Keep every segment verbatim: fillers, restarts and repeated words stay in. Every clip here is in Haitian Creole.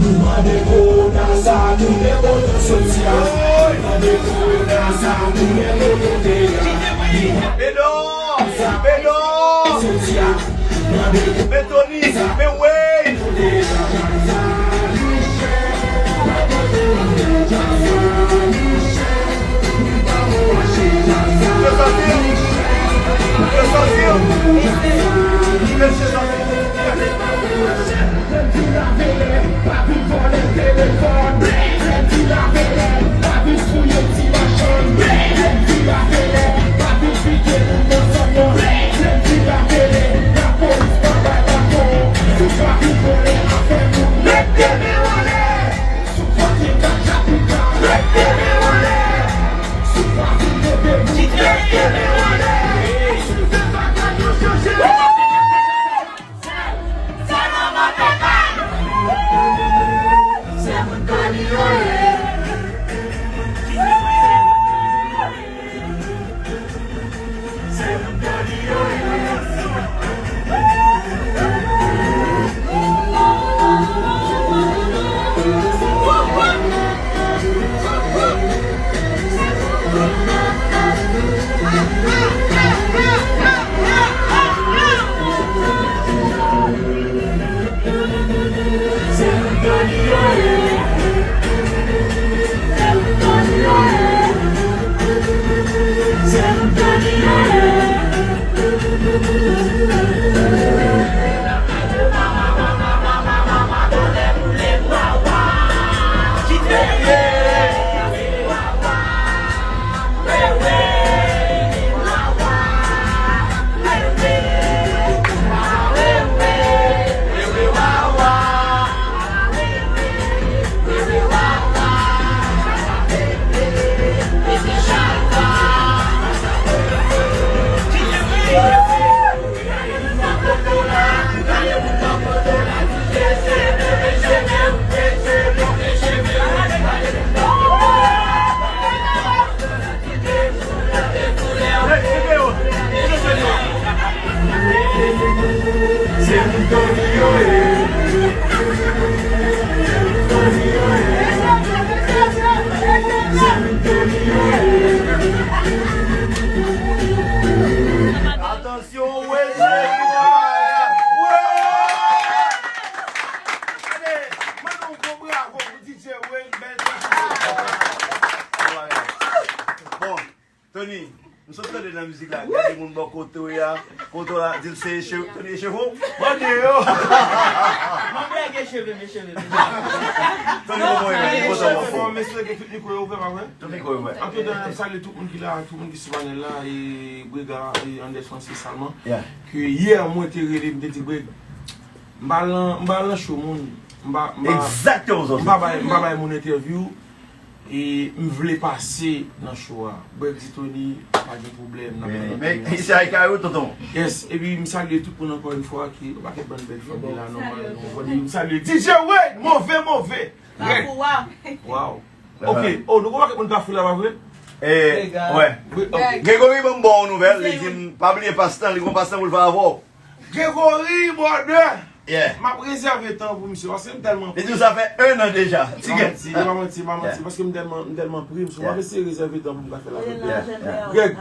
Mande kòwona sa tounen kote w soti a. Mande kòwona sa tounen kote w te ye a. Bedo! Bedo! Soti a. Mande Men Tony! Men Wayne! Yo sòti! Yo sòti! Mesye sòti! Atansyon, Wayne! Gade, mwen nou gwo bravo pou D J Wayne, bèl transmisyon. Bon, Tony, m sot tande nan mizik la, gen de moun bò kote w ya, kote w la, di l se cheve, Tony e cheve w? Mande yo! Mwen plège cheve m, e cheve m, e cheve m. Tony, kòman w ye? Kontan wè w. Fò, mesye, ke tout mikwo yo ouvè, pa vre? Tout mikwo yo ouvè. Anpil dan, m salye tout moun ki la, tout moun ki sou panèl la, e Brega, e Anderson, se Salman. Yeah. Ke yè, mwen te rele, m te di, Breg, m pa lan, m pa lan cho moun. M pa, m pa, Exactement, m pa bay, m pa bay moun entèvyou. E m vle pase nan show a. Breg di Tony, pa gen pwoblèm, n ap Men, men, se a Ikayo, tonton. Yes, epi m salye tout moun ankò yon fwa, ki yon pakèt bann bèl fanmi la, nòmal, nou konn, m salye D J Wayne, move, move. Kafou a. Waw. Ok, oh, nou konn pakèt moun Kafou la, pa vre? Eh, Legal. Wè. Wi, ok. Gregory ban m bon nouvèl, li di m, pa bliye pastan, li gon pastan pou l fè avè w. Gregory, brother! Yeah. M ap rezève tan pou misye, paske m tèlman pri. Li di w sa fè un an deja. Ti gen. Pa manti, pa manti, pa manti, Yeah. paske m tèlman, m tèlman pri, m sou Yeah. m ap eseye rezève tan pou m ka fè l avè l. Yeah, yeah. Greg,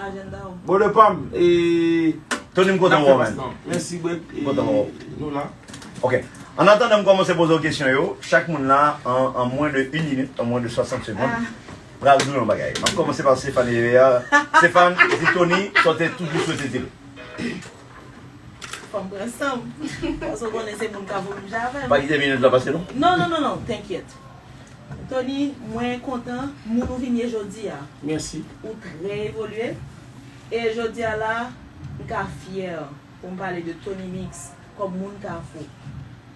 brother pa m, e Tony, m kontan wè w, man. Mèsi, Greg, e M kontan wè w. nou la. Ok. An atandan m kòmanse poze w kesyon yo, chak moun la, an, an mwen de une minute, an mwen de soixante secondes, Ah. pral di w yon bagay. M ap kòmanse pa Stéphane Herrera. Stéphane, di Tony, sa w te toujou swete di l. Fò m pran san m. Paske w konnen se moun k ap voye m javel. Pa kite minit la pase, non? Non, non, non, non, tenkèt. Tony, mwen kontan moun ou vin ye jodi a. Mèsi. Ou trè evolye. E jodi a la, m ka fyè pou m pale de Tony Mix kòm moun Kafou.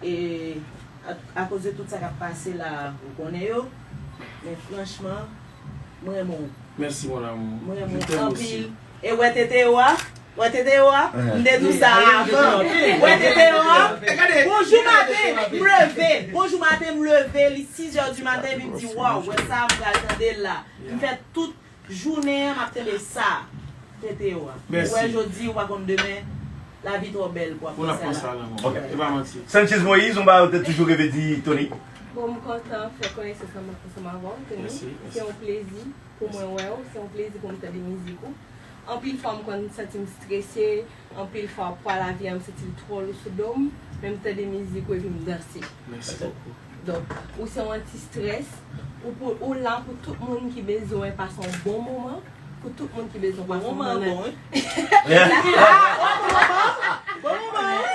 E a, akoz de tout sa k ap pase la, ou konnen yo. Men franchman, mwen renmen w. Mèsi, mon amour. Mwen renmen w anpil. E wè tete yo a? Wè tete yo a? M te di w sa avan. Wè tete yo a? Bonjou maten, m leve. Bonjou maten, m leve, li sis zè di maten, epi m di, waw, wè sa, m pral tande l la. M fè tout jounen an, m ap tande sa. Tete yo a. Mèsi. Ou wè jodi, ou pa konn demen. Lavi twò bèl pou ap panse a la. Ok. E pa manti. Sanchez Moïse, yon bagay ou te toujou reve di Tony? Bon, m kontan fè konesans ansanm avè w, Tony. Se yon plezi pou mwen wè w, se yon plezi pou m tande mizik ou. Anpil fwa m konn santi m strese, anpil fwa pwa lavi a m santi l twò lou sou do m, men m tande mizik ou epi m danse. Donk, ou se yon anti-stress, ou, pou, ou la pou tout moun ki bezwen pase yon bon moman, pou tout moun ki bezwen pase yon moman. Bon moman, bon, wi. Bon moman, wi.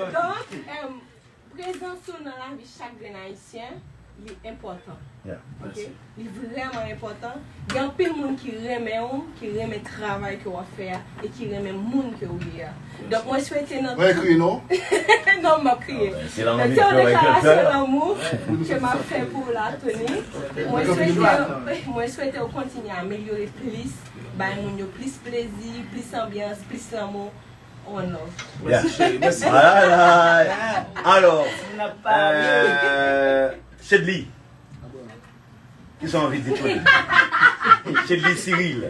Donk, prezans ou nan lavi chak grenn ayisyen, li enpòtan. Ok? Li vrèman enpòtan. Gen anpil moun ki renmen w, ki renmen travay ke w ap fè a, e ki renmen moun ke w ye a. Donk, mwen swete nan tout... Mwen kriye, non? Non, m ap kriye. Se yon deklarasyon lanmou ke m ap fè pou w la, Tony. Mwen swete, mwen swete w kontinye amelyore plis, bay moun yo plis plezi, plis anbyans, plis lanmou. One love. Mèsi, cheri. Mèsi. Alright. Alò, Chedly, kisa w anvi di Tony? Chedly Cyril.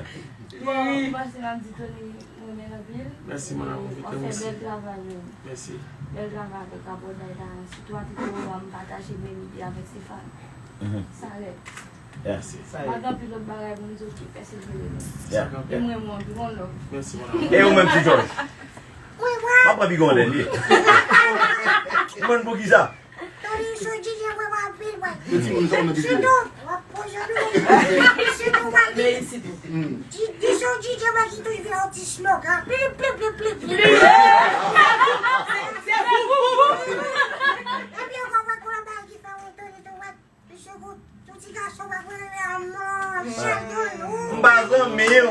Bon, pase nan di Tony, mwen renmen l anpil. Mèsi, mon amour. W ap fè bèl travay, menm. Mèsi. Bèl travay avèk abòday la. Sitou atitid ou a, m pataje menm ide avèk Stéphane. Sa rèd. Yeah. Pa gen anpil lòt bagay pou m di w ki pèsevere nou. Yeah. E mwen, mwen, pi bon lòv. Mèsi, mon amour. E ou menm tou, George? M ap pran pi gwo dènye. Mwen, poukisa? Tony, sou D J mwen, mwen anpil, mwen. Sitou, w ap poze nou. Sitou, mwen, di, di sou D J mwen ki toujou vin yon ti slogan. Plip, plip, plip, plip, plip. Ebyen, w konprann pou yon bagay ki fè w, Tony, tou, mwen. Misye gon yon ti gason pa konnen anmò, chèf de nou. M pa zanmi w.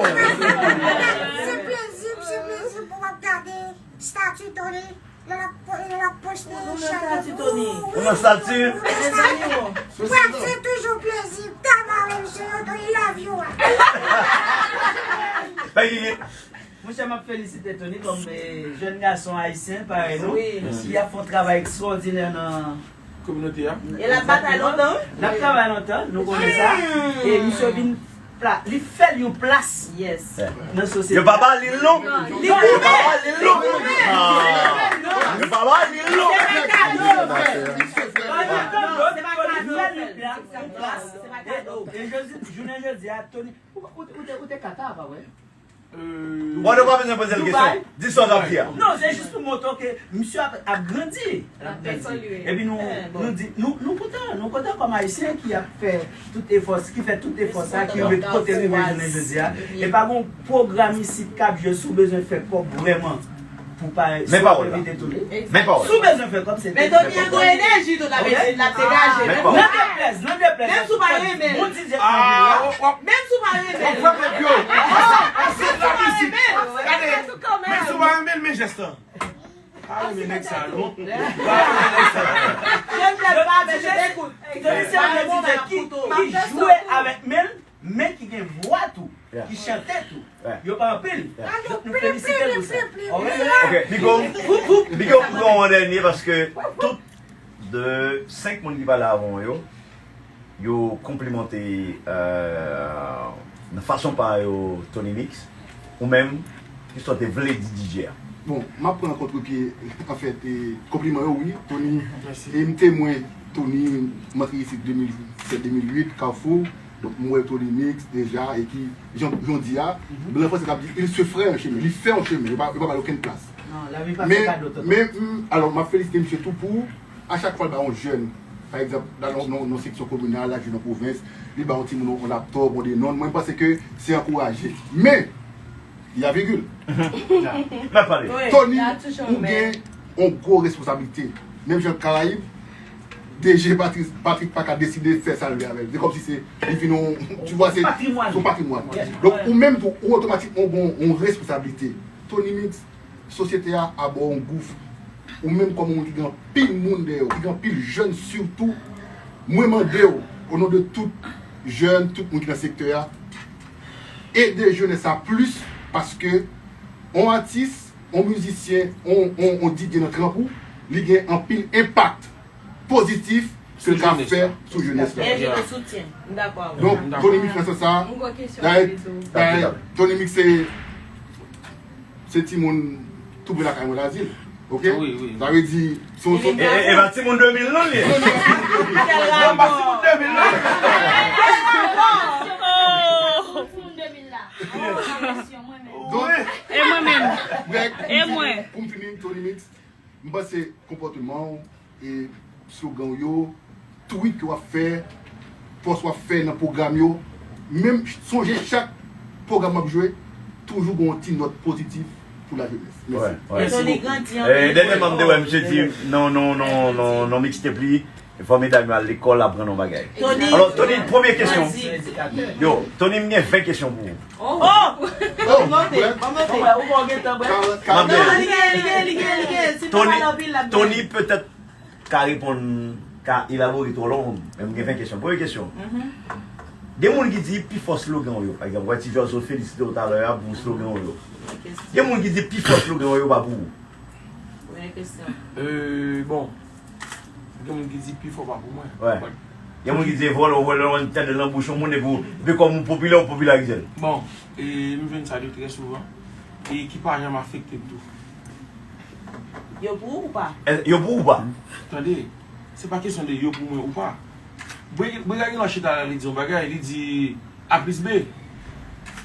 Se plezi, se plezi pou w ap gade stati Tony. Lè l ap, lè l ap poste chèf de nou. Ou nan stati? Ou nan stati? Mezanmi, se toujou plezi. Tabarre, misye, yo, Tony, love you. Monchè, m ap felisite Tony kòm, eh, jèn gason ayisyen parèy nou, ki ap fè yon travay ekstraòdinè nan kominote a. E l ap batay lontan, wi. L ap travay lontan, nou konnen sa. E misye vin pla-, li fè l yon plas nan sosyete a. Yo pa ba li l non. Yo pa ba li l non. Yo pa ba li l non. Se pa kado. Se pa kado. Li fè l yon plas, se pa kado. E jodi, jounen jodi a, Tony, ou, ou, ou te, ou te kata, pa vre? Bon, nou pa bezwen poze l kesyon. Di sa w t ap di a. Non, se jis pou montre w ke misye ap, ap grandi. L ap grandi. Epi nou, nou di, nou, nou kontan, nou kontan kòm Ayisyen ki ap fè tout efò, ki fè tout efò sa, ki rive kote l rive jounen jodi a. E pa gon pwogram isit k ap jwe si w bezwen fè kòb vrèman pou pa, si w ap envite Tony. Men pawòl. Si w bezwen fè kòb, se Tony. Men Tony an gon enèji tou, sa vle di l ap degaje. Nan deplèz, nan deplèz. Menm si w pa renmen l. Bon D J k ap vini la. Menm si w pa renmen l. W ap fè pèp yo. Pase, pase la mizik. Gade, menm si w pa renmen l, men jès lan. Pa renmen nèg sa, non. Pa renmen nèg sa. Tony se yon D J ki, ki jwe avèk men l, men ki gen vwa tou, ki chante tou. Yo pa anpil. Donk nou felisite l pou sa. Ok, Bigo, Bigo, pou yon dènye, paske tout de senk moun ki pale avan w yo, yo konplimante, euh, nan fason pa yo Tony Mix, ou menm, kisa w te vle di D J a? Bon, m ap pran kontrepye, anfèt, e, konpliman yo, wi, Tony. E m temwen Tony, m antre isit de mil sèt, de mil uit, Kafou. Donk, m wè Tony Mix deja, e ki, jan, jan w di a, blan fransè k ap di, il se fraye un chemin, li fè yon chemen, yo pa, yo pa ba l okenn plas. Non, lavi pa fè kado, tonton. Men, men, m, alò, m ap felisite misye tou pou, a chak fwa l ba yon jèn, pa egzanp, nan, nan, nan seksyon kominal, l al jwe nan pwovens, li ba yon timoun yon laptop, yon Denon, mwen, m panse ke se ankouraje. Men, y a vigil. Tony, ou gen yon gwo responsablite. Menm jan Karayib, D J Patrick, Patrick pa ka deside fè sa l vle avè l. Se kòmsi se, li vin yon, tu vois, se, se yon patrimwàn. Donk, ou menm tou, ou otomatikman gen yon responsablite. Tony Mix, sosyete a, a ba w yon gouf. Ou menm kòm yon moun ki gen anpil moun dèyè w, ki gen anpil jèn sitou, mwen mande w, o non de tout jèn, tout moun ki nan sektè a, ede jenès la plis, paske yon atis, yon mizisyen, yon, yon, yon D J nan tranp ou, li gen anpil enpak pozitif ke l ka fè sou jenès la. Sou jenès la. E je te soutiens. M dakò avè w. Donk, Tony Mix nan sans sa, dayè, dayè, Tony Mix se, se timoun tou pre lakay mwen, Lazil. Ok? Wi, wi. Sa vle di, se yon, se yon... E, e, e pa timoun de mil non li ye. Non, non, se yon timoun de mil. Kèl rapò? Non, pa timoun de mil non. Kèl rapò? Oh! Timoun de mil la. Donk, e mwen menm. Pou m fini, Tony Mix, m panse konpòteman w e slogan w yo, tweet ke w ap fè, pòs w ap fè nan pwogram yo, menm sonje chak pwogram w ap jwe, toujou gen yon ti nòt pozitif pou lajenès. Mèsi. Wè, wè. Mèsi bokou. Grandi anpil. Dènyèman m te wè misye di nan, nan, nan, nan, nan mixtape li, fò medam yo al lekòl, aprann yon bagay. Alò, Tony, premye kesyon. Yo, Tony, m gen ven kesyon pou ou. Oh! Oh! Ban m note, ban m note. Ou wè, ou wè, ou gentan bwè. Non, li gen, li gen, li gen, li gen. Si nou pale anpil, l ap gen. Tony petèt ka reponn, ka elabore twò long, men m gen ven kesyon. Premye kesyon. Gen moun ki di pi fò slogan w yo. Pa egzanp, wè Ti Jòzo felisite w talè a pou slogan w yo. Gen moun ki di pi fò slogan w yo pa pou ou. Premye kesyon. Euh, bon. Gen moun ki di pi fò pa pou mwen. Wè. Gen moun ki di vòlè, w vòlè, w tande l nan bouch yon moun, epi w, epi kòm ou popilè, w popilarize l. Bon, e m jwenn sa de trè souvan. E ki pa janm afekte m tou. Yo pou ou ou pa? Yo pou ou ou pa? Tande, se pa kesyon de yo pou mwen ou pa. Brega gen lwa chita la, li di yon bagay, li di A plis B.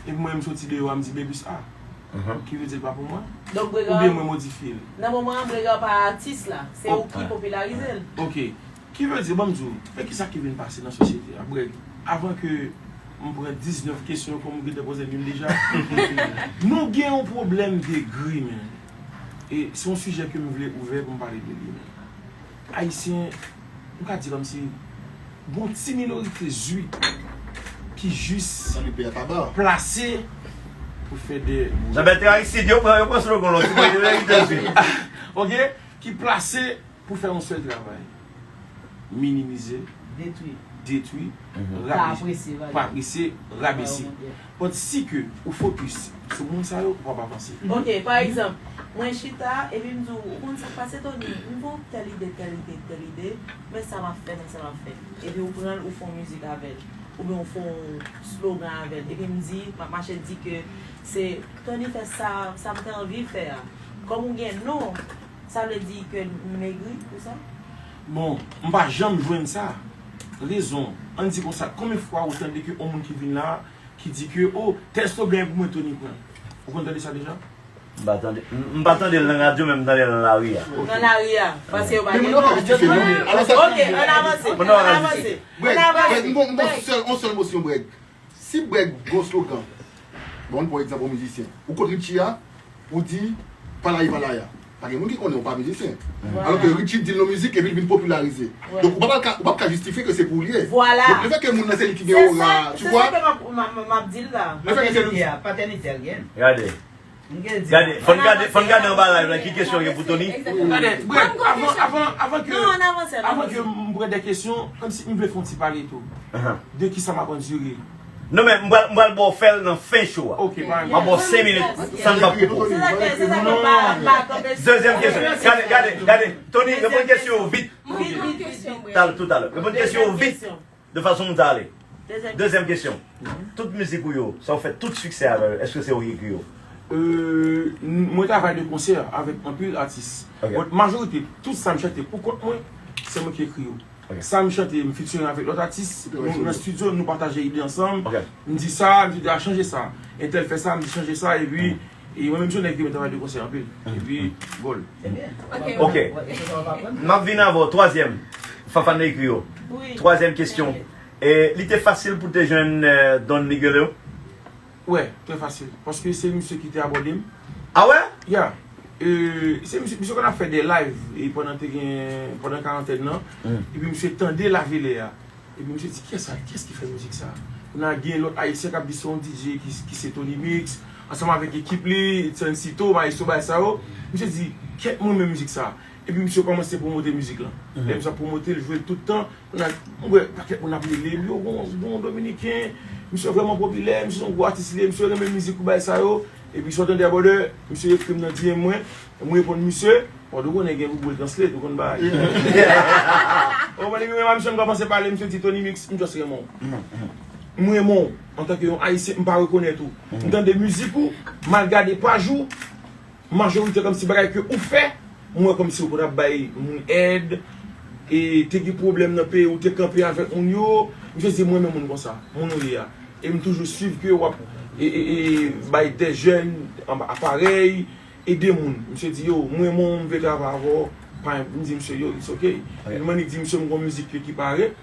Epi mwen, m soti deyò a, m di B plis A. Ki vle di l pa pou mwen? Donk, Brega, oubyen mwen modifye l? Nan moman an, Brega pa atis la. Se ou ki popilarize l. Ok. Ki vle di, ban m di w, men kisa ki vin pase nan sosyete a, Breg? Avan ke m pran diznèf kesyon, kòm ou gentan poze m youn deja. Nou gen yon pwoblèm de gri, men. E se yon sijè ke m vle ouvè pou m pale de li, men. Ayisyen, m ka di kòmsi, gon ti minorite zwi ki jis plase pou fè de... Sa bèl te Aristide, yo pran, yo pran slogan lòt, ti minorite zwi. Ok? Ki plase pou fè yon sèl travay. Minimize, detwi, detwi, pa apresye, pa apresye, rabese. But si ke ou fokis sou moun sa yo, ou p ap avanse. Ok, pa egzanp, mwen chita, epi m di w, ou konn sa k pase, Tony? M gon tèl ide, tèl ide, tèl ide, men sa m ap fè, men sa m ap fè. Epi ou pran l, ou fè yon mizik avè l. Oubyen ou fè yon slogan avè l. Epi m di, m ap mache di ke se Tony fè sa, sa m te anvi fè a. Kòm ou gen non, sa vle di ke m egri pou sa? Bon, m pa janm jwenn sa. Rezon, ann di konsa, konbyen fwa ou tande ke yon moun ki vin la, ki di ke, o, tèl slogan pou mwen Tony pran? Ou konn tande sa deja? M pa tande, m, m pa tande l nan radyo, men m tande l nan lari a. Nan lari a, paske yo pa gen non. Ok, ann avanse, ann avanse. Breg, ann avanse. Breg, m gon, m gon sèl, yon sèl mo sou Breg. Si Breg gon slogan, bon, pran egzanp yon mizisyen, ou kot Richie a, ou di, palay, palay a. Pa gen moun ki konnen ou pa mizisyen. Alò ke Richie di l nan mizik epi l vin popilarize. Donk, ou p ap ka, ou p ap ka jistifye ke se pou ou li ye. Donk, lefètke moun nan se li ki gen ora, tu vois. Se sa ke m ap, m ap, m ap di l la. Patènite a, patènite a l gen. Gade. Gade, fò n gade, fò n gade anba live la, ki kesyon gen pou Tony? Gade, Breg, avan, avan, avan ke, avan ke m pran de kesyon, kòmsi m vle fè yon ti pale tou. De kisa m ap andire. Non, men m pral, m pral ba w fè l nan fen show a. Ok, pa gen. M ap ba w senk minit, san n pa koupe w. Dezyèm kesyon. Gade, gade, gade. Tony, reponn kesyon yo vit. Talè, toutalè. Reponn kesyon yo vit. De fason moun sa ale. Dezyèm kesyon. Tout mizik ou yo, sa w fè tout siksè avè yo, èske se ou ki ekri yo? Euh, mwen travay de konsè avèk anpil atis. But majorite, tout sa m chante pou kont mwen, se mwen ki ekri yo. Sa m chante, m featuring avèk lòt atis, nou nan estidyo, nou pataje ide ansanm. M di sa, m di, a, chanje sa. Entèl fè sa, m di chanje sa, epi, e mwen menm se yon nèg ki renmen travay de konsè anpil. Epi, gòl. Ok. M ap vin avè w, twazyèm. Fafane ekri yo. Twazyèm kesyon. E, li te fasil pou te jwenn, eh, Don Migueleo? Wè, trè fasil. Paske se misye ki te abòde m. A wè? Ya. E, se misye, misye konn ap fè de live, e pandan te gen, pandan karantèn nan. Epi misye tande Lavilè a. Epi misye di, kiyès sa, kiyès ki fè mizik sa? Kounye a gen lòt ayisyen k ap di se yon D J ki, ki se Tony Mix, ansanm avèk ekip li, Tchancito, Maestro, bagay sa yo. Misye di, kèt mwen renmen mizik sa. Epi misye kòmanse pwomote mizik lan. Lè misye ap pwomote l, jwe l tout tan. Kounye a, m wè pakèt moun ap rele m, yo, gon, gon Dominiken, misye vrèman popilè, misye se yon gwo atis li ye, misye renmen mizik ou bagay sa yo. Epi sa w tande a bòdè, misye ekri m nan D M mwen, m reponn misye, bon, ou konnen gen Google Translate, ou konn bagay. Ou konprann, epi menm misye m kòmanse pale, misye di, Tony Mix, m just renmen w. M renmen w, antanke yon ayisyen, m pa rekonèt ou. M tande mizik ou, m al gade paj ou, majorite kòmsi bagay ke ou fè, M wè kòmsi ou konn ap bay moun èd, e te gen pwoblèm nan peyi, ou te kanpe avèk moun yo. Misye di, "M renmen moun konsa, moun ou ye a." E m toujou swiv ke w ap e, e, e, bay de jèn aparèy, ede moun. Misye di, "Yo, m renmen w, m vle travay avè w." Pa, m di misye, "Yo, it's ok." Li mande, di misye, "M gon mizik ki pare."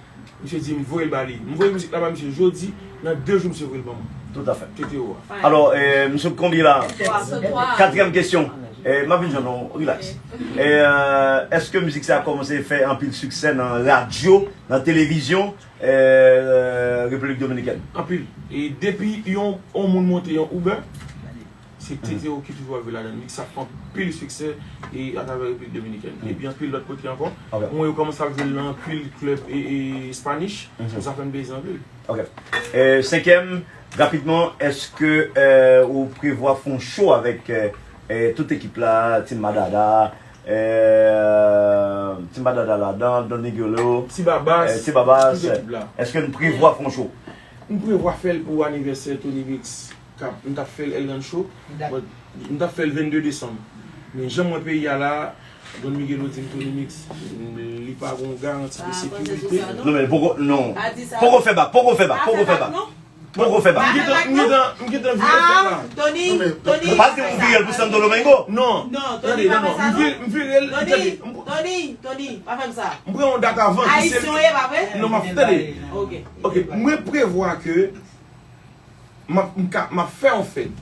Misye di m voye l ba li. M voye mizik la ba misye jodi, nan de jou misye voye l ban mwen. Toutafè. T T O a. Alò, eh, misye konbyen la? Twa. Katriyèm kesyon. Eh, m ap vin jwenn nou, relax. Eh, èske mizik sa a kòmanse fè anpil siksè nan radyo, nan televizyon, eh, Repiblik Dominikèn? Anpil. E depi yon, yon moun monte yon Uber, se T T O ki toujou ap jwe ladan l. Mizik sa ap fè anpil siksè e atravè Repiblik Dominikèn. Epi anpil lòt kote ankò. Mwen yo kòmanse ap jwe l nan anpil klèb e, e Spanish. Sa fè m plezi anpil. Ok. Eh, senkyèm, rapidman, èske, eh, ou prevwa fè yon show avèk, eh, eh, tout ekip la, Team Madada, eh, Team Madada ladan, Don Miguelo, Ti Babas, eh, Ti Babas, tout ekip la. Èske n prevwa fè yon show? M prevwa fè l pou anivèsè Tony Mix. K ap, m t ap fè l El Rancho, but m t ap fè l vennde desanm. Men jan m wè peyi a la, Don Miguelo di m Tony Mix, li pa gon garanti de sekirite. Non, men poko, non. Poko fè bak, poko fè bak, poko fè bak. Poko fè bak. M gentan, m gentan, m gentan vire fè la. Tony, Tony. Pa di m vire l pou Santo Domingo. Non. Non, Tony, pa fè sa, non. M vire, m vire l, Tony, Tony, Tony, pa fè m sa. M pran yon dat avan. Ayisyen w ye, pa vre? Non, m ap tande. Ok. Ok, mwen prevwa ke M ap, m ka, m ap fè yon fèt.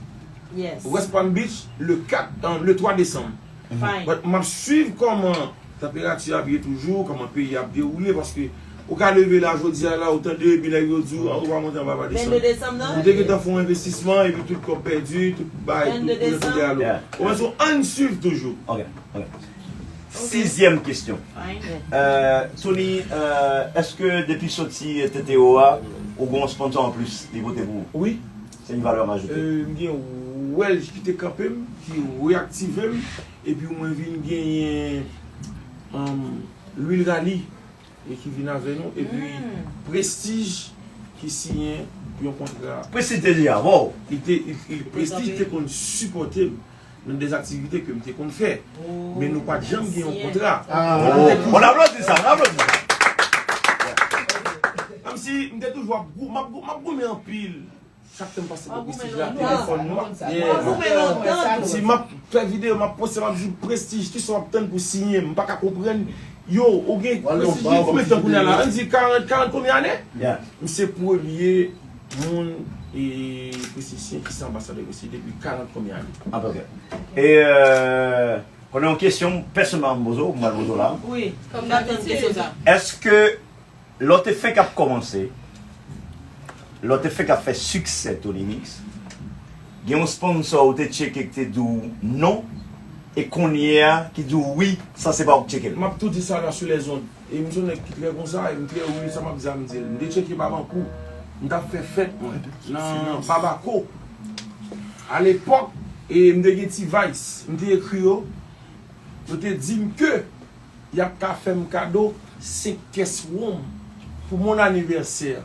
West Palm Beach, le kat, euh, le twa desanm. But m ap swiv kòman tanperati ap ye toujou, kòman peyi ap dewoule, paske ou ka leve la jodi a la, ou tande, epi nèg yo di w, "Ah, ou pa monte anba, pa desann." Vennde desanm nan? Ou te gentan fè yon envestisman, epi tout kòb pèdi, tout bay, tout koule tonbe alo. Ou konprann? So, ann swiv toujou. Ok, ok. Sizyèm kesyon. Euh, Tony, euh, èske depi soti T T O a, ou gen yon sponsor anplis li pote pou ou? Wi. Se yon valè ajoute. Euh, m gen Welch ki te kanpe m, ki reyaktive m, epi mwen vin genyen, um, Louis Rally, e ki vin avè nou, epi Prestige ki siyen yon kontra. Prestige te deja avè w? Li te, li, li, Prestige te konn sipòte m nan de aktivite ke m te konn fè. Men nou pa t janm gen yon kontra. On aplodi sa, on aplodi sa. Kòmsi m te toujou ap gou-, m ap gou-, m ap goumen anpil. Chak tan m pase bò Prestige la, telefòn mwen. Si m ap fè videyo, m ap poste, m ap di Prestige, kisa w ap tann pou siyen m? M pa ka konprann. Yo, ou gen Prestige, gen konbyen tan kounye a la? Ann di karant, karant konbyen ane? M se premye moun e Prestige ki se anbasadè Prestige depi karant konbyen ane. Apèpè. E, euh, konnen yon kesyon pèsonèlman m poze w, m pral poze w la. Wi, kòm dabitid. Èske lè w te fenk ap kòmanse, lè w te fenk ap fè siksè Tony Mix, gen yon sponsor ou te tcheke ki te di w non, e kounye a ki di w wi, san se pa ou k tcheke l? M ap tou di sa la sou lèzond. E m se yon nèg ki trè konsa, e m trè wi, sa m ap di a m di l. M te tcheke Babankou, m t ap fè fèt mwen nan Babako. Alepòk, e m te gen ti Vice, m te ekri yo, yo te di m ke y ap ka fè m kado senk kès wonm pou mon anivèsè.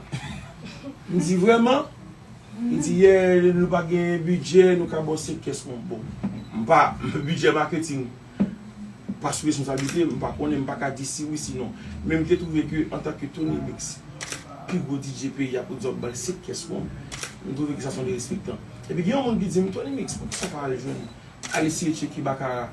M di, "Vrèman?" Li di, "Yeah, nou pa gen bidjè, nou ka ba w senk kès wonm." Bon, m pa, bidjè maketing pa sou responsablite m, m pa konnen, m pa ka di si wi, si non. Men m te twouve ke antanke Tony Mix, pi gwo D J peyi a, pou di w ap ba l senk kès wonm, m twouve ke sa se yon derespektan. Epi gen yon moun ki di m, "Tony Mix, poukisa w pa al jwenn, al eseye tcheke Bakara?"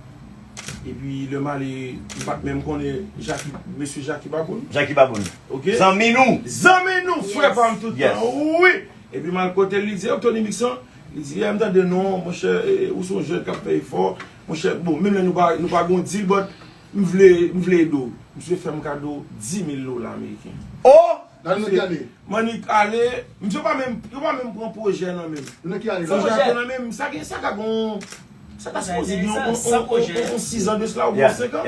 Epi lè m ale, m pa t menm konnen Jackie, mesye Jackie Baboun. Jackie Baboun. Ok? Zanmi nou. Zanmi nou, frè pa m tout tan. Wi. Epi m al kote l, li di, "Yo, Tony Mix lan." Li di, "Yeah, m tande non, monchè, e, ou se yon jèn k ap fè efò. Monchè, bon, menm lè nou pa, nou pa gon deal, but m vle, m vle ede w." Misye fè m kado dis mil dola ameriken. Oh! Nan ki ane? M annik ale, misye pa menm, yo pa menm pran pwojè nan men m. Nan ki ane? Pwojè a te nan men m, sa gen, sa ka gon, sa ta sipoze gen yon, yon, yon, yon sizan de sila oubyen senkan.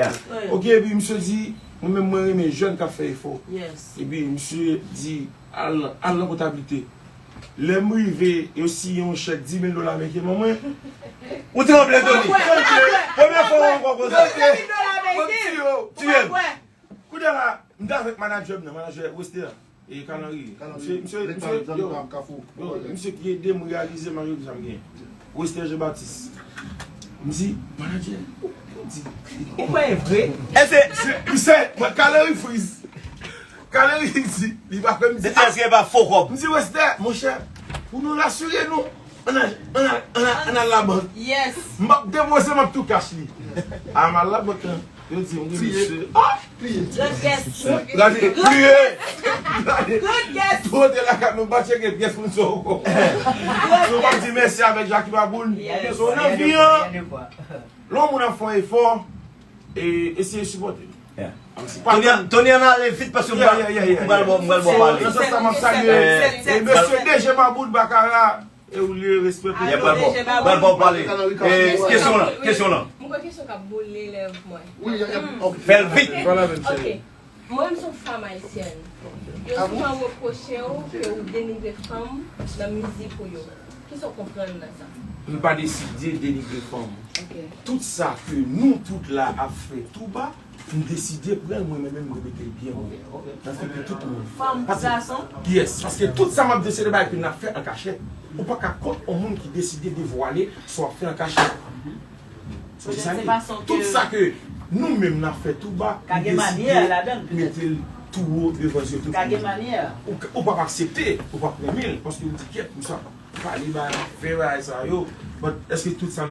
Ok, epi misye di, mwen menm mwen renmen jèn k ap fè efò. Epi misye di, "Al, al nan kontablite." Lè m rive, yo siyen yon chèk dis mil dola ameriken ban mwen. Ou tranble, Tony. Tranble. Premye fwa w wè yon kòb konsa. Dis mil dola ameriken. Ou pa kwè. Kounye a la, m t avèk manadjè m nan, manadjè Wester a, e Kalanri. Misye, misye, misye, yo, yo, misye ki ede m reyalize majorite sa m genyen. Wester Jean Baptiste. M di, "Manadjè, ou, ou Ou kwè e vre? E se, se, se, mwen, Kalewi friz. Kalewi di, li pa kwè m di. Depi èske e pa fo kòb? M di, Westè, monchè, pou nou rasire nou, ann al, ann al, ann al, ann al labank. Yes. M ap depoze, m ap tou kach li. A, m al labank lan. Yo di m, wi, mesye. Ah! Gad kès. Gade, pliye. Gade. Gad kès. Pote la kat nou pa tcheke pyès moun sa ankò. So, m ap di mèsi avèk Jackie Baboun. Yes. So, nan vi an, lè yon moun ap fè yon efò, e, eseye sipòte l. Yeah. Tony, Tony, ann ale vit paske m pral, m pral bò, m pral bò pale. Nan sans sa, m ap salye, e, mesye D J Baboun Bakara, e ou lye respè pou li. Pral bò, pral bò pale. E, kesyon lan, kesyon lan. Mwen gen kesyon k ap boule lèv mwen. Wi, y a, y a, ok. Fè l vit. Ok. Mwen, m se yon fanm ayisyèn. Yo souvan repwoche w ke ou denigre fanm nan mizik ou yo. Kisa w konprann nan sa? M pa deside denigre fanm. Ok. Tout sa ke nou tout la ap fè tou ba, m deside pran l mwen menm, m repete l byen wo. Ok, ok. Nan figi tout moun. Fanm, gason? Yes, paske tout sa m ap deside bay ke n ap fè an kachèt. Ou pa ka kont yon moun ki deside devwale sa w ap fè an kachèt. Se sa l ye. Tout sa ke nou menm n ap fè tou ba, nou deside mete l tou wo devan zye tout moun. Ou, ou p ap aksepte, ou p ap renmen l, paske ou di, "Kèt, m sa pale ba, fè bagay sa yo." But èske tout sa